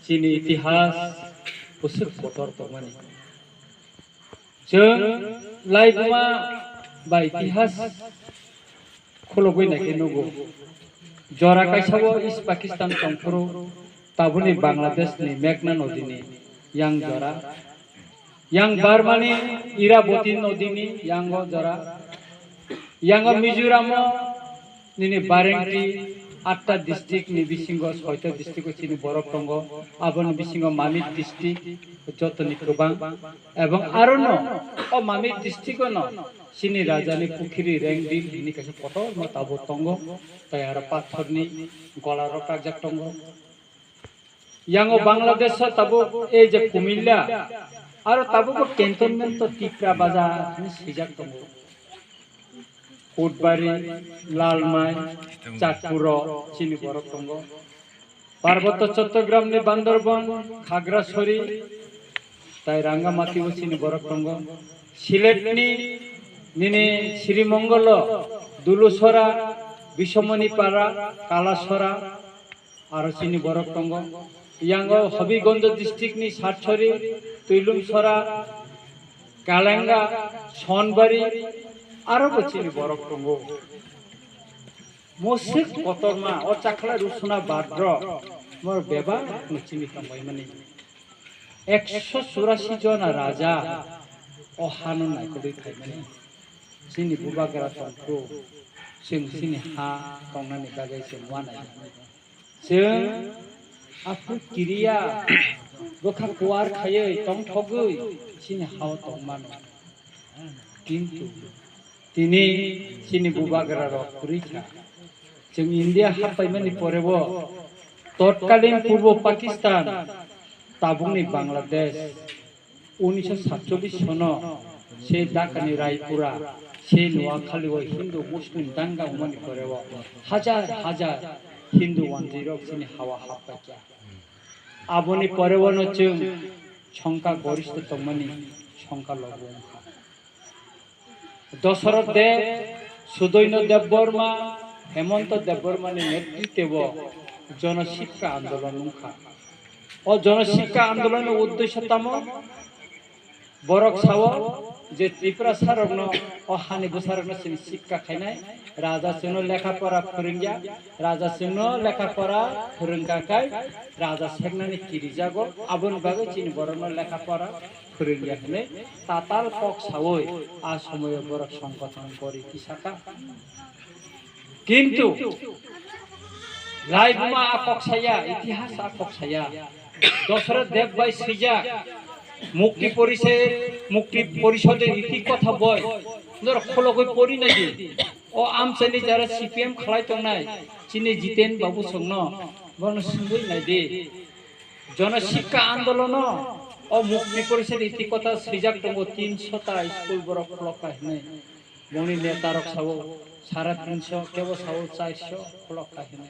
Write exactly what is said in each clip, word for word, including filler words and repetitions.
chini itihas bwswk kotor tongmani. Chwng laibuma ba itihas khulogwi naikhe nugo. Jora kaisa o East Pakistan tongphuru tabukni Bangladesh ni Meghna nodi ni yang jora. Yang Burma ni Iraboti nodi ni yang o jora. Yang o Mizoram o nini Barengti atta district ni bisingo soita district o chini borok tongo. Aboni bisingo Mamit district jotoni kwbang. Ebong arono o Mamit district o no chini raja ni pukhiri Rengdil hini kaisa kotor no tabuk tongo. Tai aro pathor ni gola rok kakjak tongo. Yang o Bangladesh o tabuk ei je Kumilla, aro tabuk o cantonment o Tipra Bazar hwnwi swijak tongo. Kutbari, Lalmai, Chatpuro chini borok tongo. Parboto Chattogram ni Bandarban, Khagrasori, tai Rangamati o chini borok tongo. Sylhet ni nini Srimongolo, Dulusora, Bisomoni Para, Kalasora, aro chini borok tongo. Yango Hobirganj district ni Satchori, Twilungsora, Kalenga, Sonbari, aro bo chini borok tongo. Mosik kotorma o chakla rusuna badro mor bebak no chini tongbaimani. Ekso churasi jona raja o hano naikolwi phaimani. Chini bubagra tongkhu, chwng chini ha tongnani bagwi chwng uanai. Chwng aphuru kiriya bwkha kuar khaiwi tongthogwi chini hao tongmano. Kintu tini chini bubagra rok kwrwi kha. Chwng India happaimani porebo totkalin Purbo Pakistan, tabukni Bangladesh, unisho satchollish sono se Dhakani Raipura, se Noakhali o Hindu Muslim danga wngmani porebo hajar hajar Hindu wanjwirok chini hawa happaikha. Aboni porebo no chwng songkha gorista tongmani songkha lobo wngkha. Dosoroth Deb, Sudoino Debbarma, Hemonto Debbarmani netritebo Jono Sikka Andolon wngkha. O Jono Sikka Andolonni uddesyo tamo? Borok sao je Tiprasarokno o hani bwsarokno chini sikka khainai, raja chwngno lekha pora phwrwngya, raja chwngno lekha pora phwrwngkha khai raja seknani kirijago, aboni bagwi chini borokno lekha pora phwrwngya hwnwi tatal kok saui a somoio borok songgothon gori tisaka. Kintu laibuma a kok saya, itihas a kok saya. Dosoroth Deb bai swijak Mukti Porished, Mukti Porishoder Iti Kotha boi. Norok khologwi pori naidi. O amchaini jara C P M khlai tongnai chini Jiten Babu songno bono swngwi naidi. Jono Sikka Andolono o Mukti Porishoder Iti Kotha swijak tongo, tinsho ta school borok kholok kha hinwi. Boni netarok sao sare tinsho, kebo sao charso kholok kha hinwi.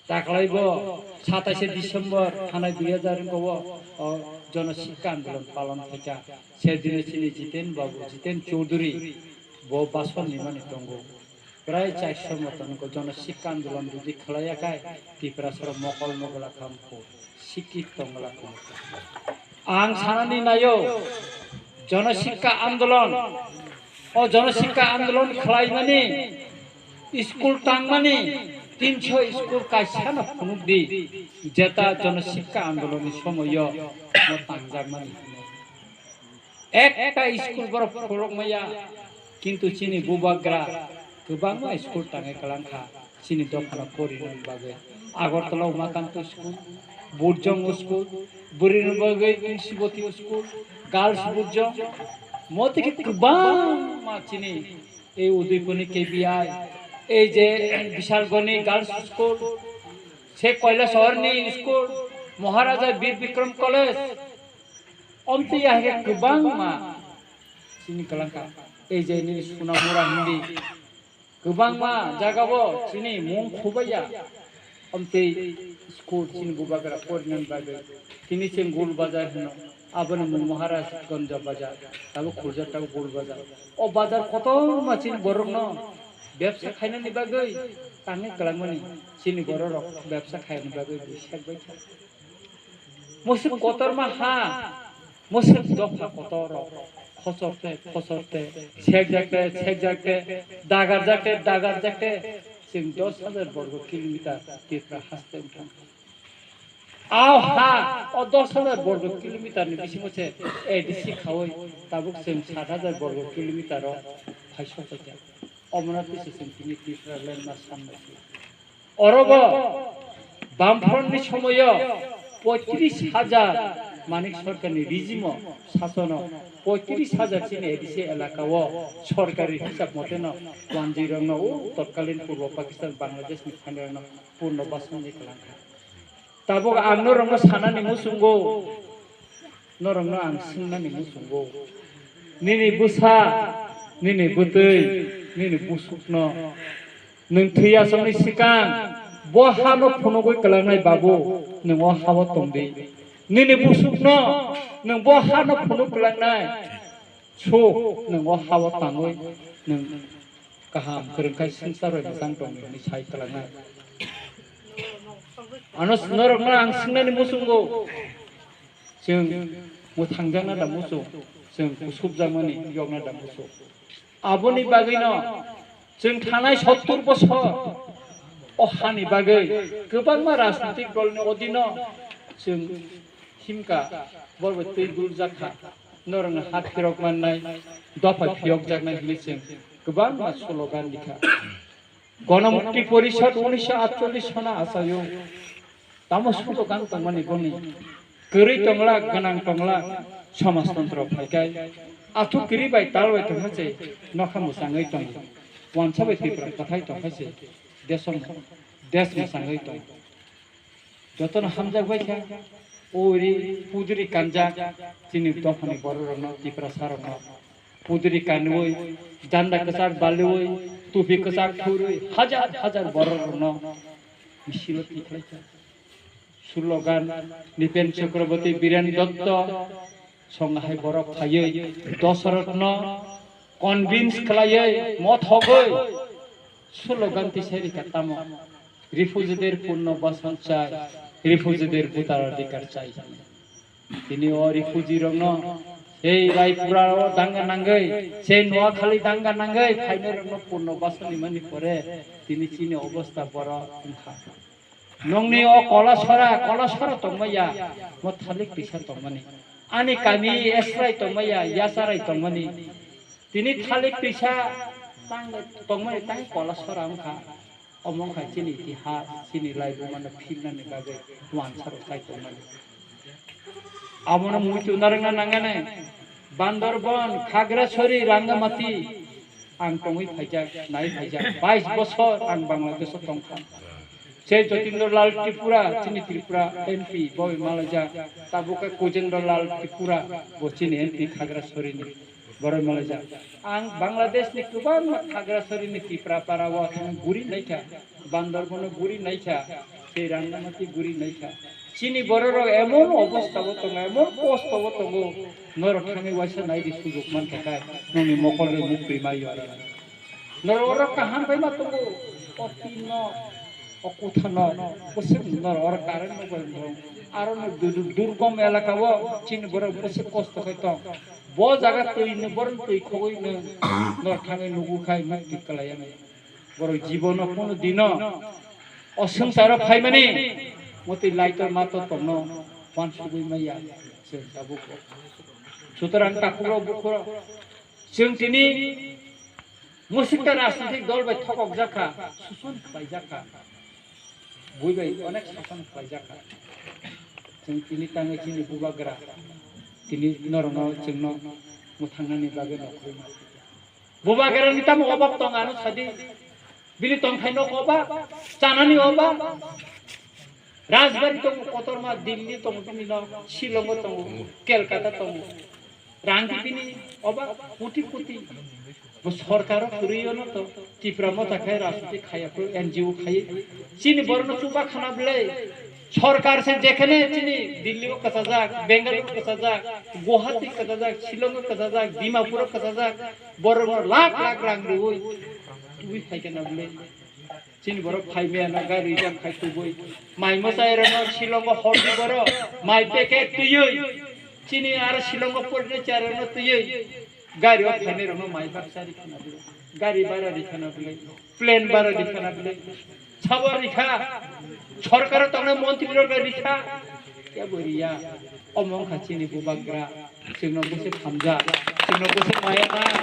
Taklai bo satais December thanai dui hajar wngkha o, o Jono Sikka Andolon palon khaikha. Se dino chini Jiten Babu, Jiten Chowdhury bo bason nimani tongo. Prai charso moton ko Jono Sikka Andolon jodi khlaiya khai Tiprasarok mokol nogla khamkho, sikki tongla khamkho. Ang sanani naio, Jono Sikka Andolon, o Jono Sikka Andolon khlaimani, school tangmani, tinsho school kaisano phunukdi, jeta Jono Sikka Andolonni somoyo mo tangjakmani. Ekta school borok phunukmaya, kintu chini bubagra kwbangma school tangwi kwlangkha. Chini dophano porinani bagwi Agartala Umakanto School, Burjong School, bwrwini bagwi Tulsibati School, Girls Burjong, motiki kwbangma chini ei Udaipurni K B I, ei je Bishalgoni Girls School, se Kailasahorni school, Maharaja Bir Bikram College, omtwi ahai kwbangma chini kwlangkha, ei je nini Sunamura hindi. Kwbangma jagao chini mung khubaiya. Omtwi school chini bubagra porinani bagwi. Tini chwng Gul Bazar hino. Aboni mung Maharajganj Bazar. Tabuk khurjak tabuk Gul Bazar. O bazar kotorma chini borokno bebsa khainani bagwi. Tangwi kwlangmani chini bororok bebsa khaini bagwi bui sek bai kha. Musuk kotorma ha, musuk dopha kotorrok khochorte, khochorte, sekjakte, sekjakte, dagarjakte, dagarjakte, chwng dos hajar borgo kilometer Tripura haste wngkha. Aw ha, o dos hajar borgo kilometer ni bisingo se A D C khaui tabuk chwng sat hajar borgo kilometer o phai sokphaikha. Omono twi se chwng tini Tripura landmass sanmai se. Orobo Bamfront ni somoyo poitris hajar Manik Sarkar ni regime o sasono poitris hajar chini A D C elaka o sorkari hisab mote no wanjwi rok no o totkalin Purbo Pakistan Bangladesh ni phainai rok no purno basan ni kwlangkha. Tabuk ang norokno sanani muchungo, norokno ang swngnani muchungo. Nini bwsa, nini bwtwi, nini busukno nwng thwi aswkni swkang bo hano phunugwi kwlangnai babu, nwng o hao tongdi. Nini busukno nwng bo hano phunuk kwlangnai suk, nwng o hao tangwi nwng kaham kwrwngkhai swngchar bai mwchang tongdi hwnwi sai kwlangnai. Ano norokno ang swngnani muchungo, chwng mwthangjakna da muchung, chwng kusupjakmani yokna da muchung. Aboni bagwino chwng thanai sottur bosor o hani bagwi kwbangma rajnitik dolni odino chwng himkha, borbo twi duljakha, norokno ha phirok mannai, dopha phiyokjaknai hwnwi chwng kwbangma slogan rikha. Ganamukti Porishad unisho atchollish sona achaio tamo slogan tongmani boni kwrwi tongla, gwnang tongla, somajtontro phaikai athuk kwrwi bai tal bai tongkha se nokha mwchangwi tongo, wansa bai Tripura kwthai tongkha se desom, desh mwchangwi tongo. Jotono hamjak bai kha, o ri pudri kanjak chini dophani bororokno, Tiprasarokno. Pudri kanwi, janda kwchak baliwi, tupi kwchak thurwi, hajar hajar bororokno misilo tikhlai kha. Slogan, Nipen Chakraborty, Biren Dotto, Songhai borok phaiwi Dosorothno convince khlaiwi mothogwi slogan tisai rikha tamo, "Refugee-der punno basan chai, refugee-der bhutar adhikar chai." Tini o refugee rokno ei Raipura o danga nangwi, sei Noakhali danga nangwi phainai rokno punno basan ni mani pore tini chini obostha borok wngkha. Nongni o kola sora, kola sora tongmaya, mo thalik tisa tongmani. Ani kami esrai tongmaya, yasarai tongmani. Tini thalik tisa tang tongmani tang kola sora wngkha. Omo wngkha chini itihas, chini laibumano philnani bagwi wansa rok chai tongmani. Abono muitu narwkna nangani. Bandarban, Khagrasori, Rangamati, ang tongwi phaijak, nai phaijak. Bais bosor ang Bangladesh o tongkha. Se Jotindra Lal Tripura, chini Tripura M P, bo malaijak. Tabuk khe Kojendra Lal Tripura, bo chini M P Khagrasorini, bo malaijak. Ang Bangladesh ni kwbangma Khagrasori ni Tripura para o thang guri naikha, Bandarban o guri naikha, se Rangamati guri naikha. Chini bororok emon obostha o tongo, emon kosto o tongo, norok thangwi waisa nai di sujok mankha khe, nongni mokol bai muk twi mai yo. Norok oro kaham bai ma tongo, o tin no, o kutha no, bwswk norok oro current no bai tongo. Aro no dur-, durgom elaka o chini borok bwswk kosto khai tong. Bo jaga twi no, borok twi khogwi no, norok thangwi nugu khai muk twi kwlai ya. Borok jibono kunu dino o swngcharo phaimani motwi laitor mator tongno wansugwi maya chwng tabuk. Sutorang takhukro bukhukro chwng tini mwswkta rajnitik dol bai thokokjakha, susun khlaijakha, bui bai onek sason khlaijakha. Chwng tini tangwi chini bubagra tini norokno chwngno mwthangnani bagwi nokhorwi ma. Bubagrani tamo obab tong ano sadi. Bini tongthai no obab, chanani obab. Rajbari tongo, kotorma Delhi tongo, bini no Shillong tongo, Kolkata tongo. Rang di bini obab, koti koti. Bo sorkaro kwrwi no to, Tipra Motha khai rajniti khaya kho, N G O khai. Chini borno chuba khana bwle. Sorkar se jekhene chini Delhi o kwchajak, Bengaluru kwchajak, Guwahati kwchajak, Shillong o kwchajak, Dimapur o kwchajak, borok no lakh lakh rang rwi twi phai khe na bwle. Chini borok phaimaya no gari jang khai tubui. Mai mwsai rok no silongo hordi borok. Mai packet twiwi. Chini aro silongo porina chara no twiwi. Gari o phainai rok no mai baksa rikhana bwle. Gari bara rikhana bwle. Plane bara rikhana bwle. Sabo rikha. Sorkar o tongnai montri rok rikha. Kebo riya. Omo wngkha chini bubagra. Chwngno bwswk hamjak, chwngno bwswk maya nai.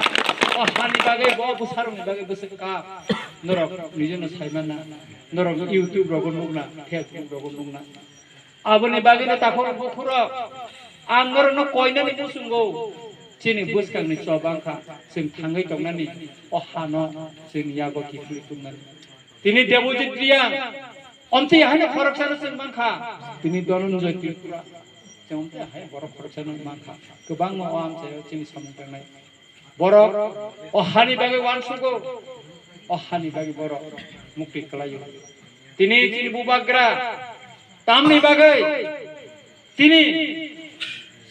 O hani bagwi bo bwsarokni bagwi bwswk kap. Norok nijono sai manna. Norok YouTube rogo nukna, Facebook rogo nukna. Aboni bagwino takhuk bukhurok ang norokno koinani muchungo. Chini bwskangni choba wngkha, chwng thangwi tongnani o hano chwngni yago kiphilwi tongmani. Tini Debojit Riyang, omtwi haino khoroksano chwng mankha, tini Dhananjoy Tripura, chwng omtwi hai borok khoroksano mankha, kwbangma o amchaio chini samung tangnai. Borok o hani bagwi uansugo, o hani bagwi borok mukti kwlaio. Tini chini bubagra, tamni bagwi, tini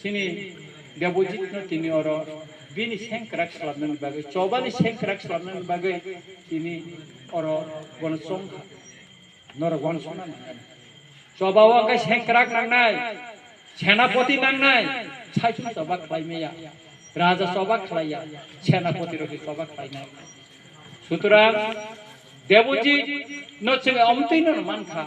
chini Debojitno tini oro bini sengkrak slamnani bagwi, chobani sengkrak slamnani bagwi tini oro bono chongkha. Norok uansukna nangnai. Chobao hwnkhe sengkrak nangnai, senapoti nangnai, saichung choba khlai maya, raja choba khlaiya, senapoti rokni choba khlainai. Sutrang Debojit no chwng omtwi no mankha,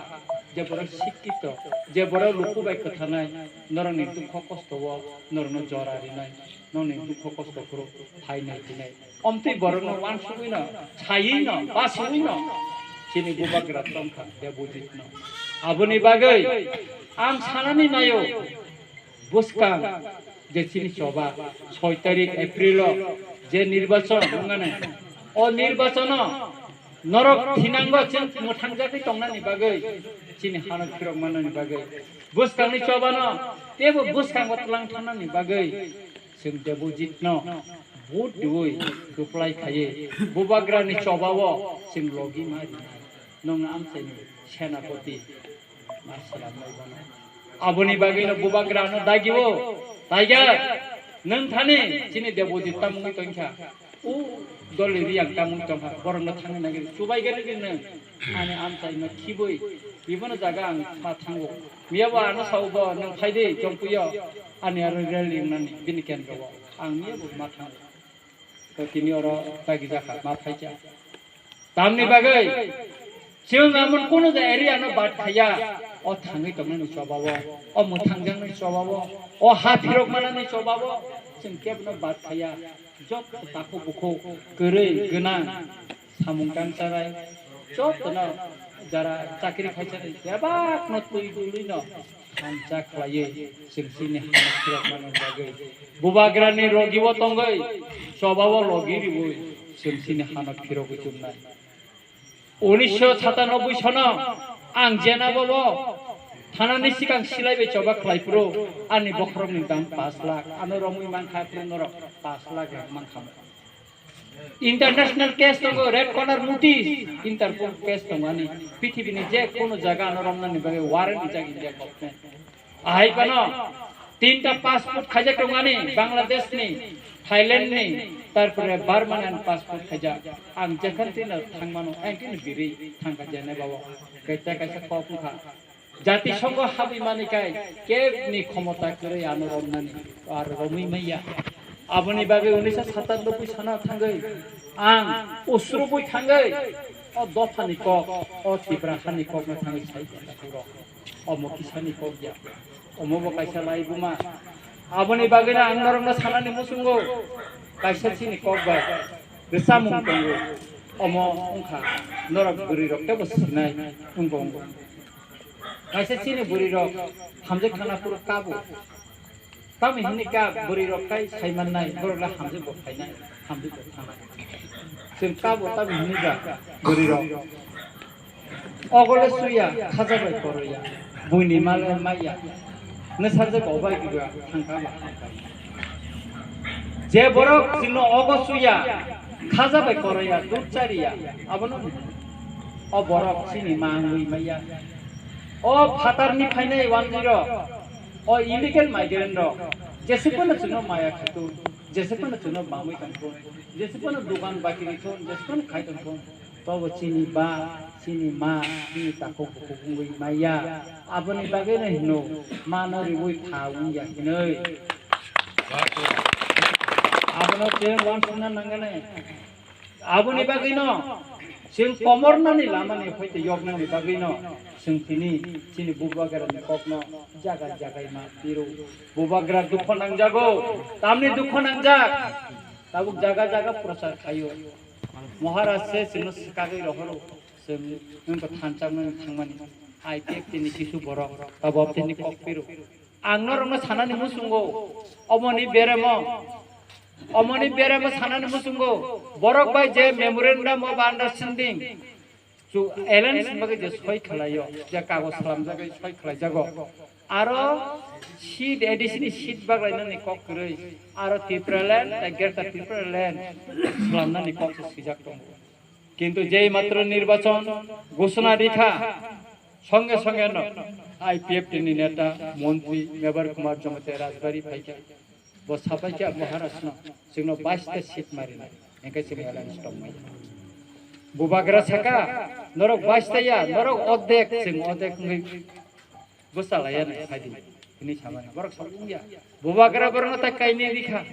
je borok sikkito, je borok luku bai kwthanai, norokni dukho kosto o norokno jora rinai, nokni dukho kosto phuru phainai hinai. Omtwi borokno uansugwi no, saywi no, basiwi no, chini bubagra tongkha Debojit no. Aboni bagwi ang sanani naio, bwskang je chini choba soi tarik April o je nirbachon wngmani, o nirbachono norok thinango chwng mwthangjagwi tongnani bagwi, chini hano phirok mannani bagwi, bwskangni chobano teibo bwskango twlang thangnani bagwi chwng Debojitno vote riwi kwplai khaiwi bubagrani chobao chwng logi ma rinai. Nwng amchaini senapoti. Ma swnamnai bono. Aboni bagwino bubagrano dagio, Tiger, nwng thani chini Debojit tamungwi tongkha. O dolni riyang tamungwi tongkha, borokno thangna nagwi chubaigani nwng. Ani amchaima khibwi, bibono jaga ang ma thango. Miyabo ano sao bo, nwng phaidi Jompuio, ani aro rally wngnani bini kendro o. Ang miyabo ma thango. To tini oro dagi jakha, ma phaikha. Tamni bagwi chwng amon kunu je area no bat khaiya, o thangwi tongnani chobao, o mwthangjaknai chobao, o ha phirok manani chobao chwng kebno bat khaiya. Jotto takhuk bukhuk, kwrwi gwnang, samung tang chanai, jottono jara chakri khai chanai bebakno twi dulwino hamjak khlaiwi chwng chini hano phirok manani bagwi. Bubagrani rogibo tongwi chobao logi riwi chwng chini hano phirogwi chumnai. Unisho satanoboi sono ang jena bobo thanani sikang silai bai choba khlai phuru ani bokhorokni dam pash lakh, ano romwi mankha phuru norok pash lakh rang mankha. International case tongo, red corner notice, Interpol case tongo ani. Pithibini je kono jaga ano romnani bagwi warrant rijak India government. Ahai phano tinta passport khaijak tongo ani, Bangladesh ni, Thailand ni, tarpore Burma ni ani passport khaijak. Ang jekhan tino thangmano, ang tino biri thangkha jene bawo. Kaisa kaisa kok wngkha. Jatisongho habwi mani kai kebni khomota kwrwi ano romnani, ar romwi manya. Aboni bagwi unisho satanoboi sana thangwi ang usrubwi thangwi o dophani kok, o Tipra hani kokno thangwi sai kha phuru. Omo kisani kok ya. Omo bo kaisa laibuma. Aboni bagwino ang norokno sanani muchungo kaisa chini kok bai rwchapmung tongo. Omo wngkha norok bwrwi rok teibo sinai wngkha wngkha. Kaisa chini bwrwi rok hamjwk thangna phuru kabo. Tamni hwnwi kha bwrwi rok kai sai mannai, borok le hamjwk bo khainai, hamjwk bo thangnai. Chwng kabo tamni hwnwi kha bwrwi rok. Ogo le suya, khaja bai koroya, buini ma le maya. Nwsarjak obai biba thangka ba thangka. Je borok chwngno ogo suya, khaja bai koroya, dud chariya, abono hino. O borok chini ma wngwi maya. O phatarni phainai wanjwi rok, o illegal migrant rok, jese phano chwngno maya khaitun, jese phano chwngno bamwi tongthun, jese phano dogan bakiri thun, jese phano khai tongthun, Tobo chini ba, chini ma, chini takhuk bukhuk wngwi maya. Aboni bagwino hino, mano riwi pha wngya hinwi. Abono chwng uansukna nangani. Aboni bagwino chwng komornani lamani hoite yoknani bagwino chwng tini chini bubagrani kokno jaga jagai ma piro. Bubagra dukho nangjago, tamni dukho nangjak. Tabuk jaga jaga prochar khaio. Maharaj se chwngno swkagwi rohoro, chwng nwngkha thansa wngnani thangmani. I P F T ni kisu borok, tabuk tini kok piro. Ang norokno sanani muchungo, omoni beremo, omoni beremo sanani muchungo, borok bai je memorandum of understanding, chu alliance bagwi je soi khlaio, je kagoj salamjagwi soi khlaijago. Aro seat, A D C ni seat baglainani kok kwrwi, aro Tipraland, tei Greater Tipraland salamnani kok se swijak tongo. Kintu jei matro nirbachon ghoshona rikha, songe songe no I P F T ni neta, montri Mebar Kumar Jamatia Rajbari phaikha. Bo sapaikha Maharaj no, chwngno bais ta seat marinai, hingke chwng alliance tongmai. Bubagra saka, norok bais ta ya, norok odek, chwng odek wngwi bwsa laiya nai phaidi, hwnwi samani. Borok sa wngya. Bubagra borokno ta kainwi rikha.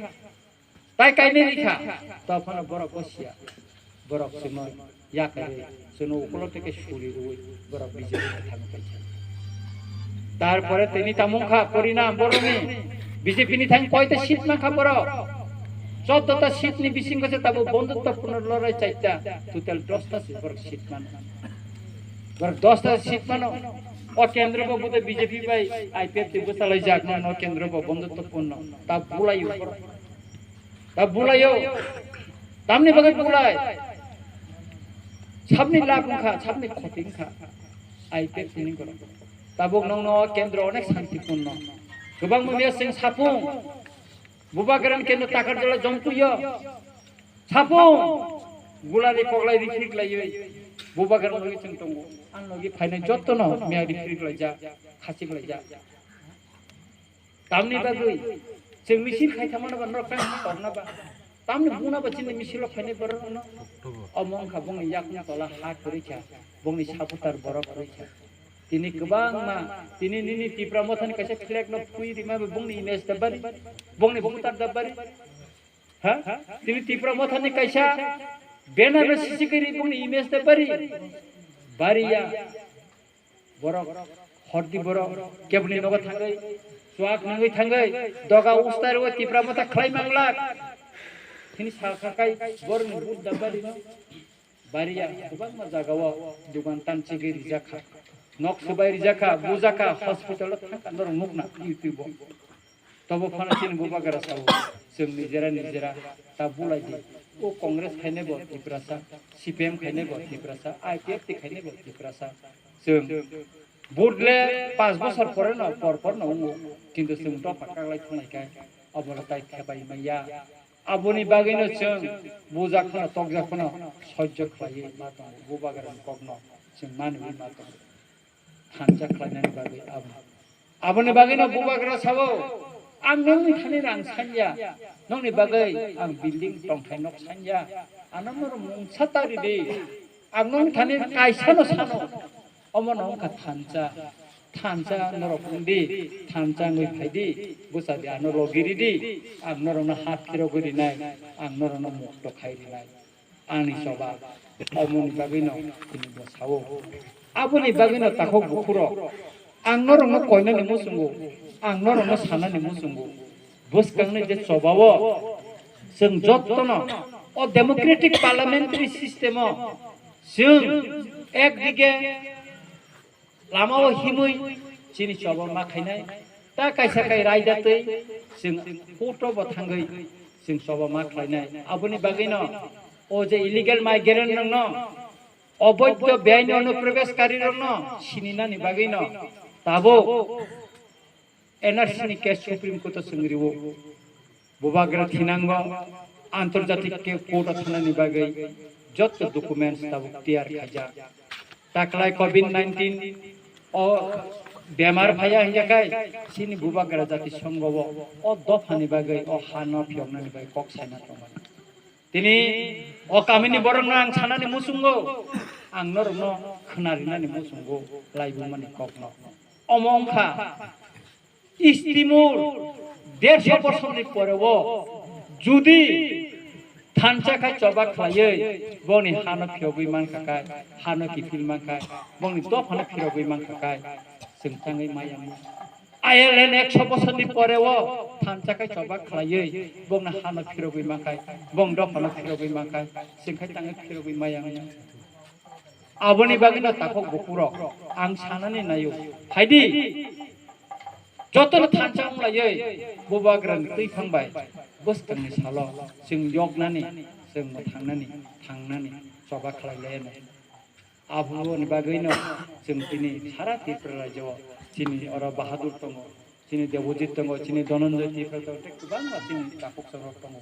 Tai kainwi rikha, tophano borok bo siya. Borok chwngno yakarwi, chwngno ukulo teke suri rwi borok B J P ni thangwi paikha. Tarpore tini tamo wngkha Porinam borokni B J P ni thang koita seat mankha borok. Choddo ta seat ni bisingo se tabuk bondhutwpurno lorai chaita, total dos ta se borok seat mano. Borok dos ta seat mano. O kendro bo bude B J P bai I P F T bwsalaijak no, no kendro bo bondhutwpurno. Ta bulaio borok. Ta bulaio. Tamni bagwi bulai. Sabni lab wngkha, sabni khoti wngkha. I P F T ni borok. Tabuk nongno kendro onek santipurno. Kwbangma miya chwng sapung. Bubagrani kendro Takarjala jompuyo. Sapung. Gulani koklai rifrik laiwi. Bubagrani logi chwng tongo. Ang logi phainai jottono miya rifrik laijak, khachik laijak. Tamni bagwi chwng misil khai thangmano ba norok tang torna ba. Tamni buna ba chini misilo phainai borok no. Omo wngkha bongni yakung tola ha kwrwi kha, bongni supporter borok kwrwi kha. Tini kwbangma, tini nini Tipra Mothani kaisa flag no phui rima ba bongni image da bari, bongni voter da bari. Ha? Tini Tipra Mothani kaisa banner no sisi kiri bongni image da bari. Bari ya. Borok, hordi borok, keboni nogo thangwi, chuak nangwi thangwi, doga ustar o Tipra Motha khlai manglak. Hini salkha kai borokni but da bari no. Bariya, kwbangma jagao dugan tanchigwi rijakha. Nok swbai rijakha, bujakha, hospital o thangkha, norok nukna, YouTube o. Tobo phano chini bubagra sao, chwng nijera nijera ta bulai di. O Congress khainai bo Tiprasa, C P M khainai bo Tiprasa, I P F T khainai bo Tiprasa. Chwng vote le panch bosor pore no, por por no wngo, kintu chwng dopha kaglai thanglaikha, obo le tai thepai manya. Aboni bagwino chwng bujak phano, tokjak phano sojjo khlaiwi ma tongo, bubagrani kokno chwng manwi ma tongo. Thansa khlainani bagwi abo. Aboni bagwino bubagra sao, "Ang nokni thani rang sanya, nokni bagwi ang building tongthai nok sanya, ano norok mungsa ta ridi, ang nokni thani kaisano sano, omono wngkha thansa, thansa norok wngdi, thansa wngwi phaidi, bwsadi ano logi ridi, ang norokno hat phirogwi rinai, ang norokno mukto khai rinai." Ani choba, omoni bagwino tini bo sao. Aboni bagwino takhuk bukhurok, ang norokno koinani muchungo, ang norokno sanani muchungo. Bwskangni je chobao chwng jottono o democratic parliamentary system o chwng ekdige lama o himwi chini choba ma khainai. Ta kaisa kai raida twi chwng court o bo thangwi chwng choba ma khlainai. Aboni bagwino o je illegal migrant rokno, oboidho beaini onuprobeshkari rokno sininani bagwino tabuk N R C ni case Supreme Court o chwng riwo. Bubagra thinango antarjatik ke court o thanani bagwi jotto documents tabuk tiyar khaijak. Taklai covid nineteen o bemar phaiya hingya khai chini bubagra jati songho o, o dophani bagwi o ha no phiyoknani bagwi kok saina tongmani. Tini o kamini borokno ang sanani muchungo, ang norokno khwnarinani muchungo, laibumani kokno. Omo wngkha Istimur dersho bosoni poreo judi thansa khai choba khlaiwi boni hano phiyogwi mankha khai, hano kiphil mankha, boni dophano phirogwi mankha khai, chwng tangwi maya wngya. I L N ekso bosoni poreo thansa khai choba khlaiwi bongno hano phirogwi mankhai, bong dophano phirogwi mankhai, chwng khai tangwi phirogwi maya wngya. Aboni bagwino takhuk bukhurok ang sanani naio. Phaidi, jotono thansa wnglaiwi Bubagrani twi phang bai bwskangni salo chwng yoknani, chwng mwthangnani, thangnani choba khlai lainai. Aboni bagwino chwng tini sara Tripura rajyo chini oro Bahadur tongo, chini Debojit tongo, chini Dhananjay Tripura tongo, tei kwbangma chini takhuk chongrok tongo.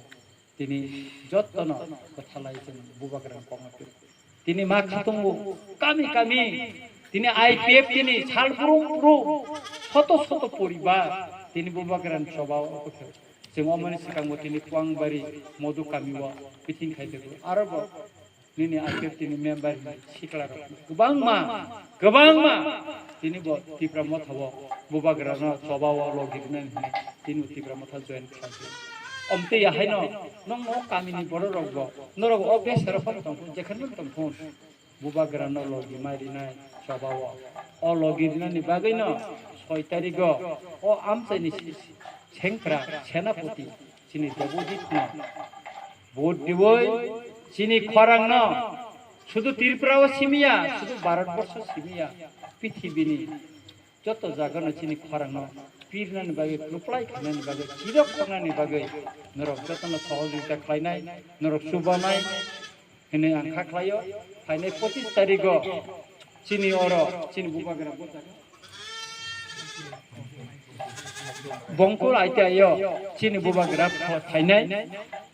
Tini jottono kwthalai chwng Bubagrani kokno twi. Tini ma khatungo kami kami, tini I P F tini sal brum brum, soto soto poribar tini Bubagrani choba o kwthwi. Chwng omoni swkango tini Kuangbari Modu kamio meeting khai tongo. Aro bo nini I P F T ni member ni sikla rok kwbangma, kwbangma tini bo Tipra Motha o Bubagra no choba o logi rwnani hwnwi tini bo Tipra Motha join khlai khe. Omtwi ya haino nong no kami ni borok rok bo norok o besa rok phano tong phun, jekhano tong phun Bubagra no logi mai rinai choba o. O logi rinani bagwi no soi tarik o o amchai ni si-, sengkrak Senapati chini Debojit no vote diwi chini khorang no sudu Tripura o simiya, sudu Bharat borsho simiya, pithibini joto jaga no chini khorang no pirnani bagwi, kwplai khainani bagwi, chirok khornani bagwi norok jotono sohojogita khlainai, norok chubanai hinwi ang kha khlaio. Phainai pochis tarigo chini oro chini Bubagra bwsajak Bongkul aite ayo chini Bubagra pho-, phainai.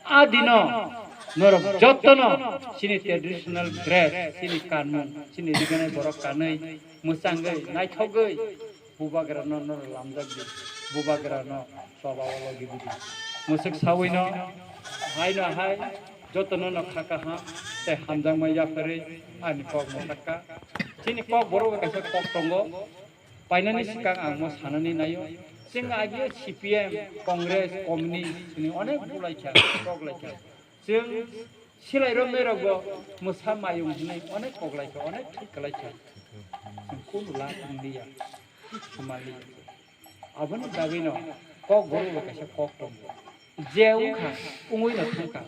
A dino norok jotono chini traditional dress, chini kanmung, chini riganai borok kanwi, mwchangwi, naithogwi Bubagra no norok lamjak di, Bubagra no choba o logi di. Mwswk sawi no, hai no hai, jotono no kha kaham tei hamjakma yapharwi ani kok mwsakha. Chini kok borok bai kaisa kok tongo, painani swkang ang mo sanani naio. Chwng agio C P M, Congress, Communist hwnwi onek bulaikha, koklaikha. Chwng silai romnai rokbo mwsa mayung hwnwi onek koklaikha, onek thik kalaikha. Chwng kunu la wng liya, thik suma liya. Aboni bagwino kok borok bai kaisa kok tongo. Je wngkha, wngwi no thangkha,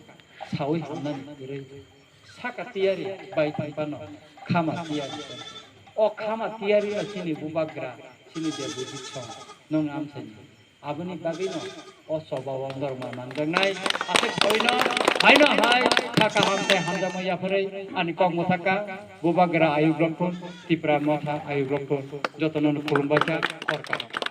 sawi hamnani kwrwi. Saka tiyari bai tongphano khama tiyari. O khama tiyari no chini Bubagra, chini Debojit song, nwng amchaini. Aboni bagwino o choba o dorma manjaknai. Aswk sawi no, hai no hai, kha kaham tei hamjakma yapharwi ani kok mwsakha, Bubagra ayuk rok thun, Tipra Motha ayuk rok thun, jotono no khulumbaikha, hor kaham.